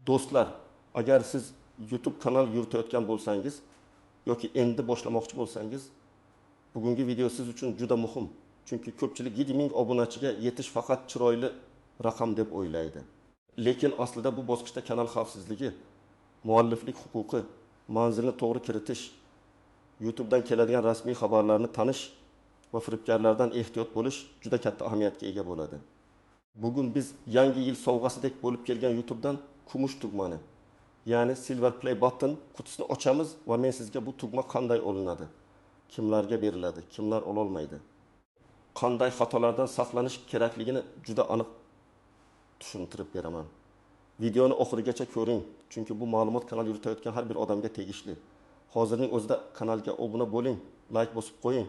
Do'stlar, agar siz YouTube kanal yuritayotgan bo'lsangiz yoki endi boshlamoqchi bo'lsangiz, bugungi video siz uchun juda muhim. Chunki ko'pchilik 7000 obunachiga yetish faqat chiroyli raqam deb o'ylaydi. Lekin aslida bu bosqichda kanal xavfsizligi, mualliflik huquqi, manzilni to'g'ri kiritish, YouTube'dan keladigan rasmiy xabarlarni tanish va firibgarlardan ehtiyot bo'lish juda katta ahamiyatga ega bo'ladi. Bugun biz yangi yil sovg'asidek bo'lib kelgan YouTube'dan kumush tugmani, ya'ni Silver Play Button qutisini ochamiz va men sizga bu tugma qanday olinadi, kimlarga beriladi, kimlar ololmaydi, qanday xatolardan saqlanish kerakligini juda aniq tushuntirib beraman. Videoni oxirigacha ko'ring, chunki bu ma'lumot kanal yuritayotgan har bir odamga tegishli. Hozirning o'zida kanalga obuna bo'ling, like bosib qo'ying.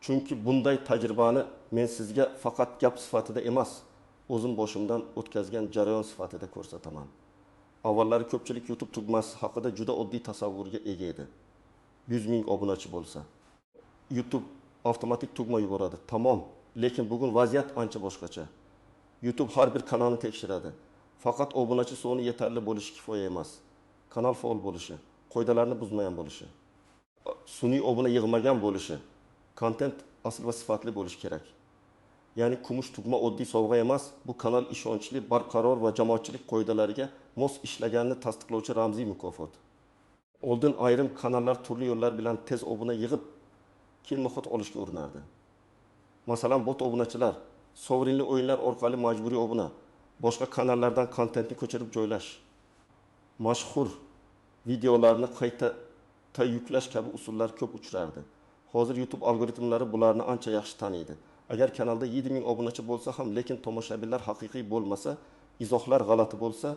Chunki bunday tajribani men sizga faqat gap sifatida emas, o'zim boshimdan o'tkazgan jarayon sifatida ko'rsataman. Avvallari ko'pchilik YouTube tugmasi haqida juda oddiy tasavvurga ega edi. 100 ming obunachi bo'lsa, YouTube avtomatik tugma yuboradi. Tamom. Lekin bugun vaziyat ancha boshqacha. YouTube har bir kanalni tekshiradi. Faqat obunachi soni yetarli bo'lishi kifoya emas. Kanal faol bo'lishi, qoidalarni buzmagan bo'lishi, sun'iy obuna yig'magan bo'lishi, kontent asl va sifatli bo'lishi kerak. Ya'ni kumush tugma oddiy sovg'a emas, bu kanal ishonchli, barqaror va jamoatchilik qoidalariga mos ishlaganini tasdiqlovchi ramziy mukofot. Oldin ayrim kanallar turli yo'llar bilan tez obuna yig'ib, keyin muhit olishga urinardi. Masalan, bot obunachilar, sovrinli o'yinlar orqali majburiy obuna, boshqa kanallardan kontentni ko'chirib joylash, mashhur videolarni qayta yuklash kabi usullar ko'p uchrardi. Hozir YouTube algoritmlari bularni ancha yaxshi taniydi. Agar kanalda 7000 obunachi bo'lsa ham, lekin tomoshabinlar haqiqiy bo'lmasa, izohlar g'alati bo'lsa,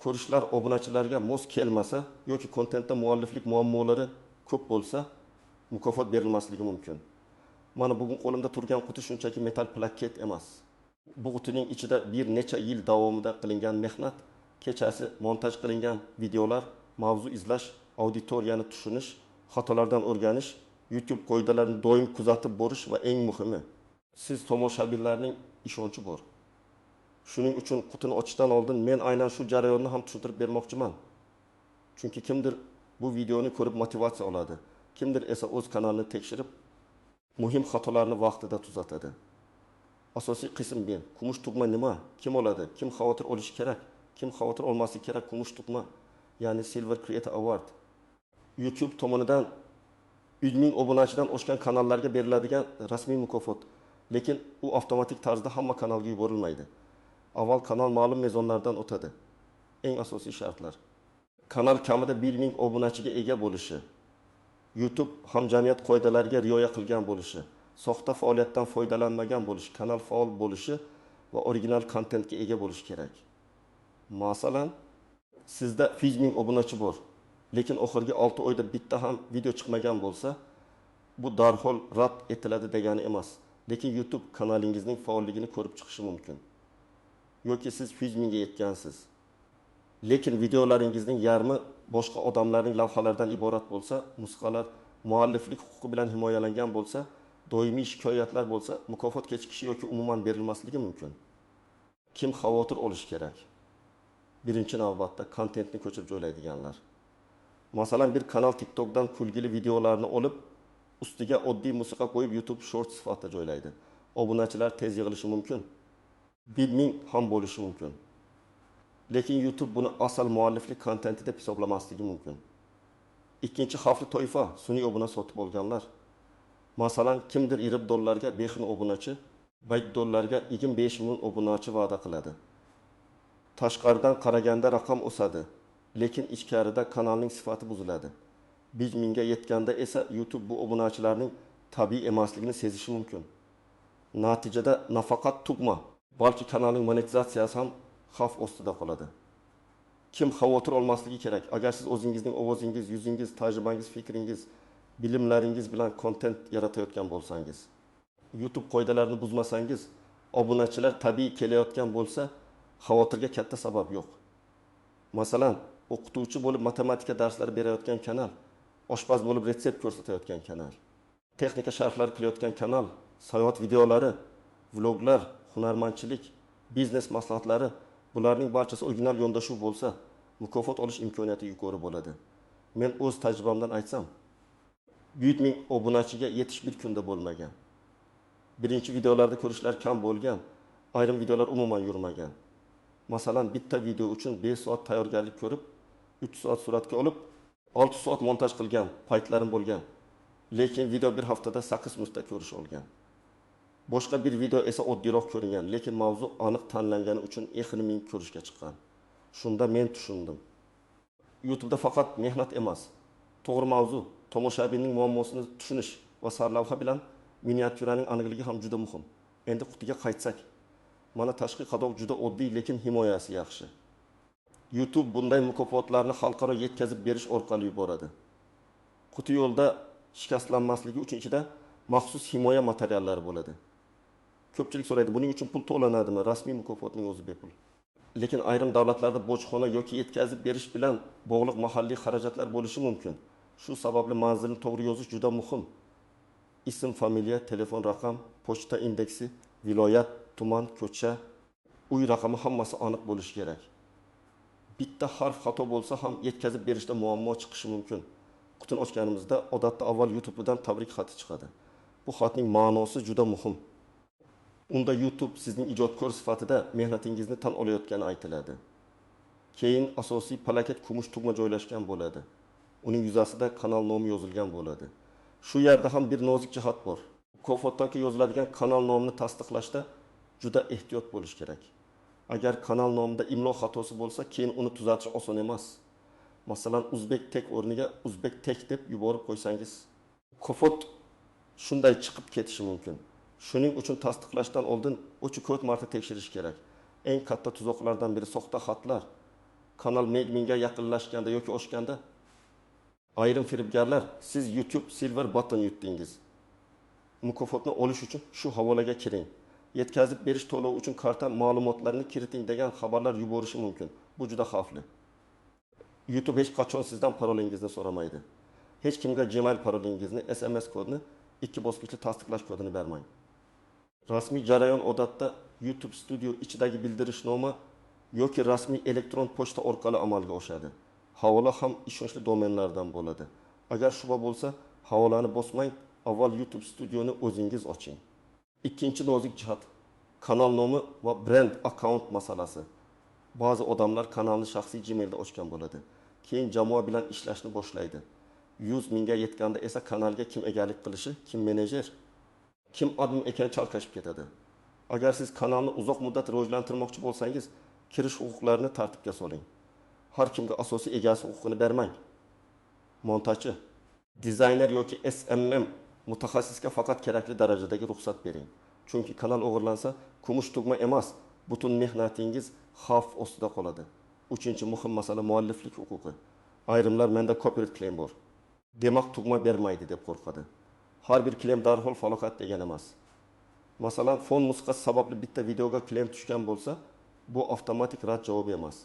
ko'rishlar obunachilarga mos kelmasa yoki kontentda mualliflik muammolari ko'p bo'lsa, mukofot berilmasligi mumkin. Mana bugun qo'limda turgan quti shunchaki metal plaket emas. Bu qutining ichida bir necha yil davomida qilingan mehnat, kechasi montaj qilingan videolar, mavzu izlash, auditoriyani tushunish, xatolardan o'rganish, YouTube qoidalarini doim kuzatib borish va eng muhimi, siz tomoshabinlarning ishonchi bor. Shuning uchun qutini ochishdan oldin men aynan shu jarayonni ham tushuntirib bermoqchiman. Chunki kimdir bu videoni ko'rib motivatsiya oladi, kimdir esa o'z kanalini tekshirib, muhim xatolarni vaqtida tuzatadi. Asosiy qism bu. Kumush tugma nima? Kim oladi? Kim xavotir olishi kerak? Kim xavotir olmasligi kerak? Kumush tugma, ya'ni Silver Creator Award. YouTube tomonidan 100 ming obunachidan oshgan kanallarga beriladigan rasmiy mukofot. Lekin u avtomatik tarzda hamma kanalga yuborilmaydi. Avval kanal ma'lum mezonlardan o'tadi. Eng asosiy shartlar: kanal kamida 1000 obunachiga ega bo'lishi, YouTube hamjamiyat qoidalariga rioya qilgan bo'lishi, soxta faoliyatdan foydalanmagan bo'lishi, kanal faol bo'lishi va original kontentga ega bo'lishi kerak. Masalan, sizda 100 ming obunachi bor, lekin oxirgi 6 oyda bitta ham video chiqmagan bo'lsa, bu darhol rad etiladi degani emas. Lekin YouTube kanalingizning faolligini ko'rib chiqishi mumkin. Yoki siz 100 mingga yetgansiz, lekin videolaringizning yarmi boshqa odamlarning lavhalaridan iborat bo'lsa, musiqalar mualliflik huquqi bilan himoyalangan bo'lsa, doimiy shikoyatlar bo'lsa, mukofot kechikishi yoki umuman berilmasligi mumkin. Kim xavotir olishi kerak? Birinchi navbatda kontentni ko'chirib joylaydiganlar. Masalan, bir kanal TikTokdan kulgili videolarni olib, ustiga oddiy musiqa qo'yib YouTube Short sifatida joylaydi. Obunachilar tez yig'ilishi mumkin. 1000 ham bo'lishi mumkin. Lekin YouTube buni asl mualliflik kontenti deb hisoblamasligi mumkin. Ikkinchi xavfli toifa sun'iy obuna sotib olganlar. Masalan, kimdir 20 dollarga 5 ming obunachi, 5 dollarga 25 ming obunachi va'da qiladi. Tashqaridan qaraganda raqam o'sadi, lekin ichkarida kanalning sifati buziladi. 5 mingga yetganda esa YouTube bu obunachilarning tabiiy emasligini sezishi mumkin. Natijada nafaqat tugma, balki kanalning monetizatsiyasi ham xavf ostida qoladi. Kim xavotir olmasligi kerak? Agar siz o'zingizning ovozingiz, yuzingiz, tajribangiz, fikringiz, bilimlaringiz bilan kontent yaratayotgan bo'lsangiz, YouTube qoidalarini buzmasangiz, obunachilar tabiiy kelayotgan bo'lsa, xavotirga katta sabab yo'q. Masalan, o'qituvchi bo'lib matematika darslari berayotgan kanal, oshpaz bo'lib retsept ko'rsatayotgan kanal, texnika sharhlari qilayotgan kanal, sayohat videolari, vloglar, hunarmandchilik, biznes maslahatlari, bularning barchasi original yondashuv bo'lsa, mukofot olish imkoniyati yuqori bo'ladi. Men o'z tajribamdan aytsam, 100 ming obunachiga yetish bir kunda bo'lmagan. Birinchi videolarda ko'rishlar kam bo'lgan, ayrim videolar umuman yurmagan. Masalan, bitta video uchun 5 soat tayyorgarlik ko'rib, 3 soat suratga olib, 6 soat montaj qilgan paytlarim bo'lgan. Lekin video bir haftada 8 mingta ko'rish olgan. Boshqa bir video esa oddiyroq ko'ringan, lekin mavzu aniq tanlangani uchun 50 ming ko'rishga chiqqan. Shunda men tushundim. YouTube'da faqat mehnat emas, to'g'ri mavzu, tomoshabinning muammosini tushunish va sarlavha bilan miniatyuraning aniqligi ham juda muhim. Endi qutiga qaytsak, mana tashqi qadoq juda oddiy, lekin himoyasi yaxshi. YouTube bunday mukofotlarni xalqaro yetkazib berish orqali yuboradi. Quti yo'lda shikastlanmasligi uchun ichida maxsus himoya materiallari bo'ladi. Ko'pchilik so'raydi, buning uchun pul to'lanadimi? Rasmiy mukofotning o'zi bepul. Lekin ayrim davlatlarda bojxona yoki yetkazib berish bilan bog'liq mahalliy xarajatlar bo'lishi mumkin. Shu sababli manzilni to'g'ri yozish juda muhim. Ism, familiya, telefon raqam, pochta indeksi, viloyat, tuman, ko'cha, uy raqami hammasi aniq bo'lishi kerak. Bitta harf xato bo'lsa ham yetkazib berishda muammo chiqishi mumkin. Qutini ochganimizda odatda avval YouTube'dan tabrik xati chiqadi. Bu xatning ma'nosi juda muhim. Unda YouTube sizning ijodkor sifatida mehnatingizni tan olayotgani aytiladi. Keyin asosiy palakat kumush tugma joylashgan bo'ladi. Uning yuzasida kanal nomi yozilgan bo'ladi. Shu yerda ham bir nozik jihat bor. Mukofotdagi yoziladigan kanal nomini tasdiqlashda juda ehtiyot bo'lish kerak. Agar kanal nomida imlo xatosi bo'lsa, keyin uni tuzatish oson emas. Masalan, Uzbek Tech o'rniga Uzbek Tech deb yuborib qo'ysangiz, mukofot shunday chiqib ketishi mumkin. Shuning uchun tasdiqlashdan oldin 3-4 marta tekshirish kerak. Eng katta tuzoqlardan biri soxta xatlar. Kanal mingga yaqinlashganda yoki oshganda ayrim firibgarlar siz YouTube Silver Button yutdingiz. Mukofotni olish uchun shu havolaga kiring. Yetkazib berish to'lovi uchun karta ma'lumotlarini kiriting degan xabarlar yuborishi mumkin. Bu juda xavfli. YouTube hech qachon sizdan parolingizni so'ramaydi. Hech kimga Gmail parolingizni, SMS kodini, 2 bosqichli tasdiqlash kodini bermang. Rasmiy jarayon odatda YouTube Studio ichidagi bildirishnoma yoki rasmiy elektron pochta orqali amalga oshadi. Havola ham ishonchli domenlardan bo'ladi. Agar shubha bo'lsa, havolani bosmang, avval YouTube Studioni o'zingiz oching. Ikkinchi nozik jihat kanal nomi va brend akkaunt masalasi. Ba'zi odamlar kanalni shaxsiy Gmailda ochgan bo'ladi. Keyin jamoa bilan ishlashni boshlaydi. 100 mingga yetganda esa kanalga kim egalik qilishi, kim menejer, kim admin ekani chalkashib ketadi. Agar siz kanalni uzoq muddat rivojlantirmoqchi bo'lsangiz, kirish huquqlarini tartibga soling. Har kimga asosiy egasi huquqini bermang. Montajchi, dizayner yoki SMM mutaxassisga faqat kerakli darajadagi ruxsat bering. Chunki kanal o'g'irlansa, kumush tugma emas, butun mehnatingiz xavf ostida qoladi. Uchinchi muhim masala mualliflik huquqi. Ayrimlar menda copyright claim bor, demak tugma bermaydi deb qo'rqadi. Har bir claim darhol falokat degan emas. Masalan, fon musiqasi sababli bitta videoga claim tushgan bo'lsa, bu avtomatik rad javobi emas.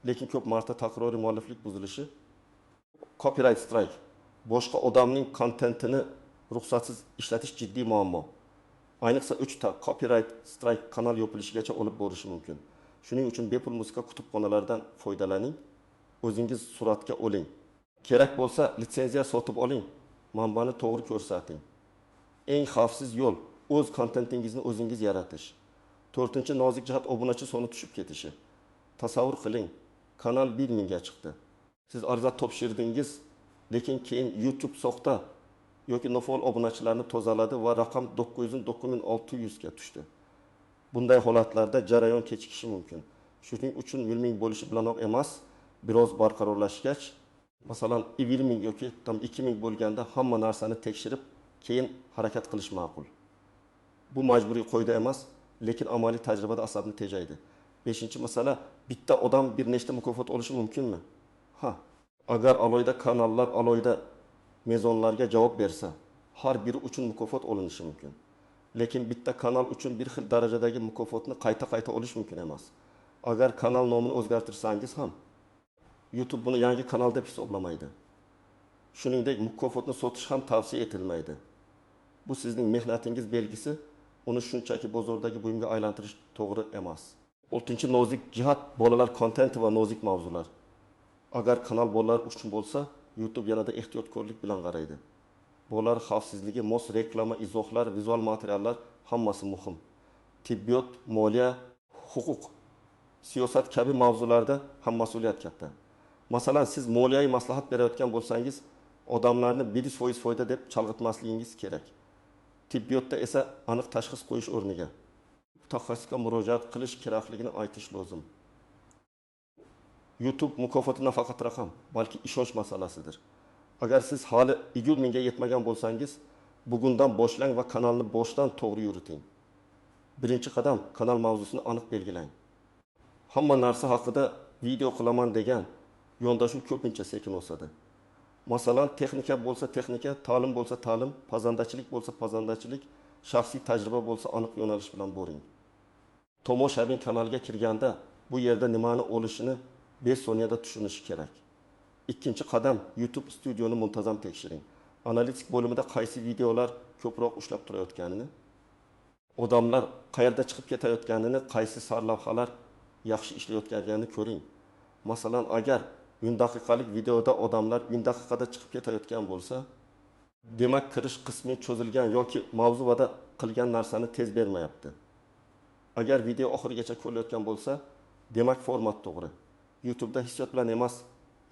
Lekin ko'p marta takroriy mualliflik buzilishi, copyright strike, boshqa odamning kontentini ruxsatsiz ishlatish jiddiy muammo. Ayniqsa 3 ta copyright strike kanal yopilishigacha olib borishi mumkin. Shuning uchun bepul musiqa kutubxonalaridan foydalaning, o'zingiz suratga oling. Kerak bo'lsa litsenziya sotib oling, manbani to'g'ri ko'rsating. Eng xavfsiz yo'l o'z kontentingizni o'zingiz yaratish. To'rtinchi nozik jihat obunachi soni tushib ketishi. Tasavvur qiling, kanal 1 mingga chiqdi. Siz ariza topshirdingiz, lekin keyin YouTube soxta yoki nofaol obunachilarni tozaladi va raqam 900-9600 ga tushdi. Bunday holatlarda jarayon kechikishi mumkin. Shuning uchun 100 ming bo'lishi bilanoq emas, biroz barqarorlashgach, masalan, 1 ming yoki tam 2 ming bo'lganda hamma narsani tekshirib, keyin harakat qilish ma'qul. Bu majburiy qoida emas, lekin amaliy tajribada asabni tejaydi. 5. Masala, bitta odam bir nechta mukofot olishi mumkinmi? Ha, agar alohida kanallar alohida mezonlarga javob bersa, har biri uchun mukofot olinishi mumkin. Lekin bitta kanal uchun bir xil darajadagi mukofotni qayta-qayta olish mumkin emas. Agar kanal nomini o'zgartirsangiz ham YouTube buni yangi kanal deb hisoblamaydi. Shuningdek, mukofotni sotish ham tavsiya etilmaydi. Bu sizning mehnatingiz belgisi, uni shunchaki bozordagi buyumga aylantirish to'g'ri emas. 6. Nozik jihat bolalar kontenti va nozik mavzular. Agar kanal bolalar uchun bo'lsa, YouTube yanada ehtiyotkorlik bilan qaraydi. Bolalar xavfsizligi, mos reklama, izohlar, vizual materiallar hammasi muhim. Tibbiyot, moliya, huquq, siyosat kabi mavzularda ham mas'uliyat katta. Masalan, siz moliyaviy maslahat berayotgan bo'lsangiz, odamlarni 100% foyda deb chalg'itmasligingiz kerak. Tibbiyotda esa aniq tashxis qo'yish o'rniga mutaxassisga murojaat qilish kerakligini aytish lozim. YouTube mukofoti nafaqat raqam, balki ishonch masalasidir. Agar siz hali 20 mingga yetmagan bo'lsangiz, bugundan boshlang va kanalni boshdan to'g'ri yuriting. Birinchi qadam kanal mavzusini aniq belgilang. Hamma narsa haqida video qilaman degan yondashuv ko'pincha sekin o'sadi. Masalan, texnika bo'lsa texnika, ta'lim bo'lsa ta'lim, pazandachilik bo'lsa pazandachilik, shaxsiy tajriba bo'lsa aniq yo'nalish bilan boring. Tomoshabin kanalga kirganda bu yerda nimani olishini 5 soniyada tushunishi kerak. Ikkinchi qadam YouTube Studio'ni muntazam tekshiring. Analitik bo'limida qaysi videolar ko'proq ushlab turayotganini, odamlar qayerda chiqib ketayotganini, qaysi sarlavhalar yaxshi ishlayotganini ko'ring. Masalan, agar 10 daqiqalik videoda odamlar 10 daqiqada chiqib ketayotgan bo'lsa, demak kirish qismi cho'zilgan yoki mavzu va'da qilgan narsani tez bermayapti. Agar video oxirigacha ko'rilayotgan bo'lsa, demak format to'g'ri. YouTube'da hissiyot bilan emas,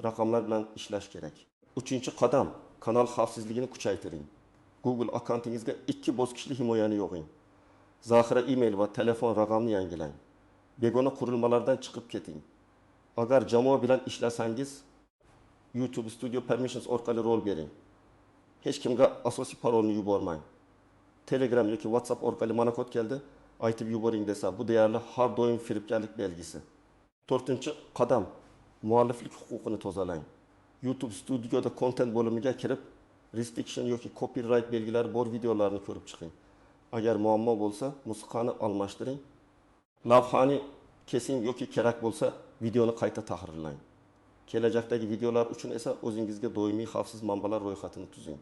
raqamlar bilan ishlash kerak. Uchinchi qadam kanal xavfsizligini kuchaytiring. Google akkauntingizga 2 bosqichli himoyani yo'g'ing. Zaxira e-mail va telefon raqamini yangilang. Begona qurilmalardan chiqib keting. Agar jamoa bilan ishlasangiz, YouTube Studio Permissions orqali rol bering. Hech kimga asosiy parolni yubormang. Telegram yoki WhatsApp orqali mana kod keldi, aytib yuboring desa, bu deyarli har doim firibgarlik belgisi. To'rtinchi qadam mualliflik huquqini tozalang. YouTube Studio'da content bo'limiga kirib, restriction yoki copyright belgilari bor videolarni ko'rib chiqing. Agar muammo bo'lsa, musiqani almashtiring, lavhani kesing yoki kerak bo'lsa videoni qayta tahrirlang. Kelajakdagi videolar uchun esa o'zingizga doimiy xavfsiz manbalar ro'yxatini tuzing.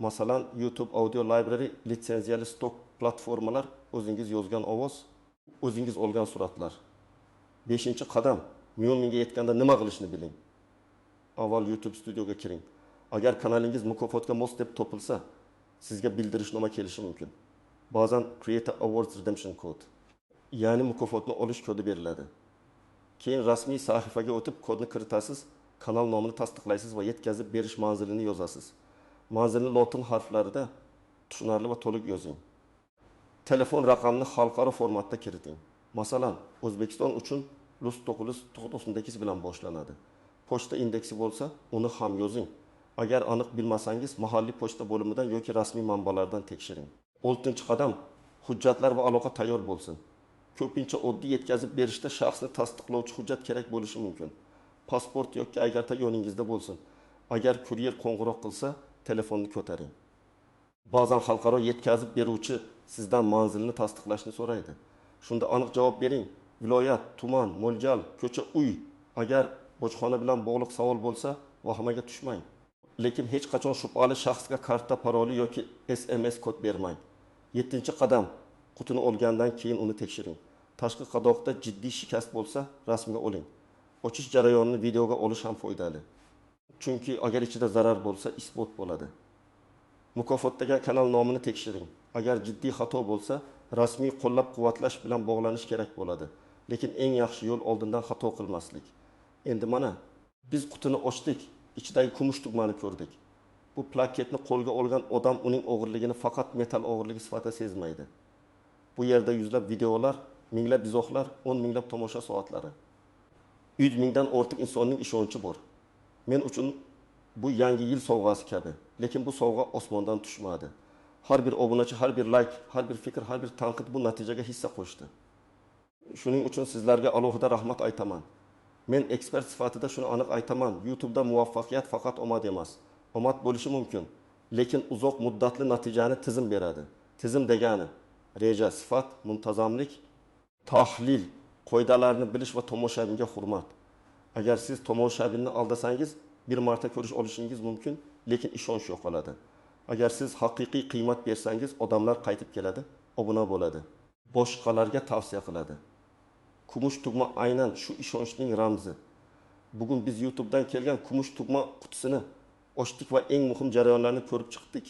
Masalan, YouTube Audio Library litsenziyali stok platformalar, o'zingiz yozgan ovoz, o'zingiz olgan suratlar. 5-qadam 1 mingga yetganda nima qilishni biling. Avval YouTube Studio'ga kiring. Agar kanalingiz mukofotga mos deb topilsa, sizga bildirishnoma kelishi mumkin. Ba'zan Creator Awards Redemption Code, ya'ni mukofotni olish kodi beriladi. Keyin rasmiy sahifaga o'tib kodni kiritasiz, kanal nomini tasdiqlaysiz va yetkazib berish manzilini yozasiz. Manzilni lotin harflarida tushunarli va to'liq yozing. Telefon raqamini xalqaro formatda kiriting. Masalan, O'zbekiston uchun +998 bilan boshlanadi. Pochta indeksi bo'lsa, uni ham yozing. Agar aniq bilmasangiz, mahalliy pochta bo'limidan yoki rasmiy manbalardan tekshiring. 6-qadam hujjatlar va aloqa tayyor bo'lsin. Ko'pincha oddiy yetkazib berishda shaxsni tasdiqlovchi hujjat kerak bo'lishi mumkin. Pasport yoki agarta yoningizda bo'lsin. Agar kuryer qo'ng'iroq qilsa, telefonni ko'taring. Ba'zan xalqaro yetkazib beruvchi sizdan manzilni tasdiqlashni so'raydi. Shunda aniq javob bering. Viloyat, tuman, mo'ljal, ko'cha, uy. Agar bojxona bilan bog'liq savol bo'lsa, vahimaga tushmang. Lekin hech qachon shubhali shaxsga karta paroli yoki SMS kod bermang. 7-qadam qutini olgandan keyin uni tekshiring. Tashqi qadoqda jiddiy shikast bo'lsa, rasmga oling. Ochish jarayonini videoga olish ham foydali. Chunki agar ichida zarar bo'lsa, isbot bo'ladi. Mukofotdagi kanal nomini tekshiring. Agar jiddiy xato bo'lsa, rasmiy qo'llab-quvvatlash bilan bog'lanish kerak bo'ladi. Lekin eng yaxshi yo'l oldindan xato qilmaslik. Endi mana biz qutini ochdik, ichidagi kumush tugmani ko'rdik. Bu plaketni qo'lga olgan odam uning og'irligini faqat metal og'irligi sifatida sezmaydi. Bu yerda yuzlab videolar, minglab izohlar, 10 minglab tomosha soatlari. 100 mingdan ortiq insonning ishonchi bor. Men uchun bu yangi yil sovg'asi kabi. Lekin bu sovg'a osmondan tushmadi. Har bir obunachi, har bir like, har bir fikr, har bir tanqid bu natijaga hissa qo'shdi. Shuning uchun sizlarga alohida rahmat aytaman. Men ekspert sifatida shuni aniq aytaman. YouTube'da muvaffaqiyat faqat omad emas. Omad bo'lishi mumkin, lekin uzoq muddatli natijani tizim beradi. Tizim degani reja, sifat, muntazamlik, tahlil, qoidalarni bilish va tomoshabinga hurmat. Agar siz tomoshabinni aldasangiz, bir marta ko'rish olishingiz mumkin, lekin ishonch yo'qoladi. Agar siz haqiqiy qiymat bersangiz, odamlar qaytib keladi, obuna bo'ladi, boshqalarga tavsiya qiladi. Kumush tugma aynan shu ishonchning ramzi. Bugun biz YouTube'dan kelgan kumush tugma qutisini ochdik va eng muhim jarayonlarni ko'rib chiqdik.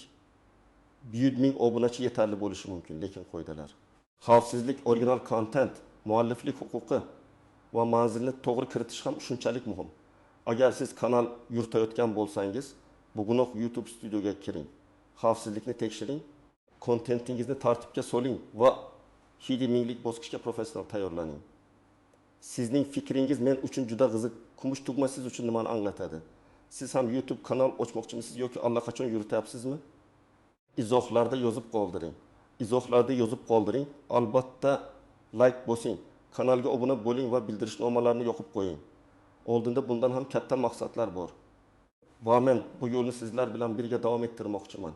100 ming obunachi yetarli bo'lishi mumkin, lekin qoidalar, xavfsizlik, original kontent, mualliflik huquqi va manzilni to'g'ri kiritish ham shunchalik muhim. Agar siz kanal yuritayotgan bo'lsangiz, bugunoq YouTube Studioga kiring, xavfsizlikni tekshiring, kontentingizni tartibga soling va 100 minglik bosqichga professional tayyorlaning. Sizning fikringiz men uchun juda qiziq. Kumush tugma siz uchun nimani anglatadi? Siz ham YouTube kanal ochmoqchimisiz yoki allaqachon yurityapsizmi? Izohlarda yozib qoldiring. Izohlarda yozib qoldiring. Albatta like bosing, kanalga obuna bo'ling va bildirishnomalarni yoqib qo'ying. Oldinda bundan ham katta maqsadlar bor. Va men bu yo'lni sizlar bilan birga davom ettirmoqchiman.